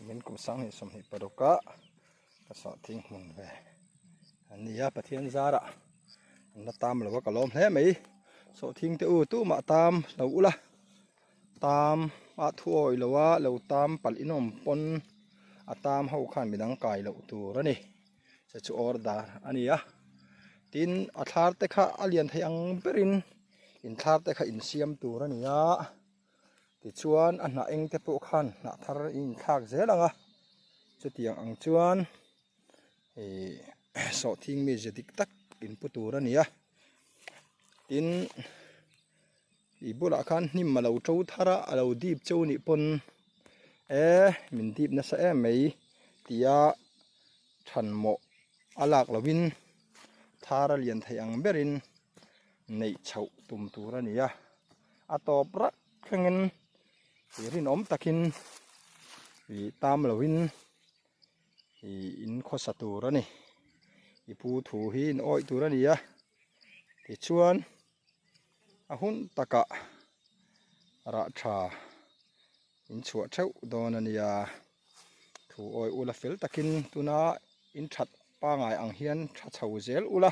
Kumin kum 2026 ah ka sawhthing hmun ve an ni a Pathian zarah an la tam lo a ka lawm hle mai sawhthing te u tumah tam lo ula tam a thu awi lo a lo tam palh inawm pawn a tam ho khan midang kai loh tur a ni che chu order a ni a tin a thlar te kha a lian thei ang berin in thlar te kha insiam tur a ni a. Tichuan a hnah eng te pawh khan hnah thar a inthlak zel ang a, chutiang ang chuan ihh sawhthing mizia dik tak in pu tur a ni a, tin ih bulah khan hnim a lo to thar a a lo dip cheu nih pawn e min dip nasa em mai tia thanmawh a lak lovin thar a lian thei ang berin neih chhoh tum tur a ni a. A tawp rak thlengin ih rinawm takin ih tam loin ih in khawsa tur a ni i pu thu hi in awih tur a ni a tichuan a hun takah rah tha in chhuah theuh dawn a nia thu awih ula fel takin tuna in that pangai ang hian tha chho zel ula.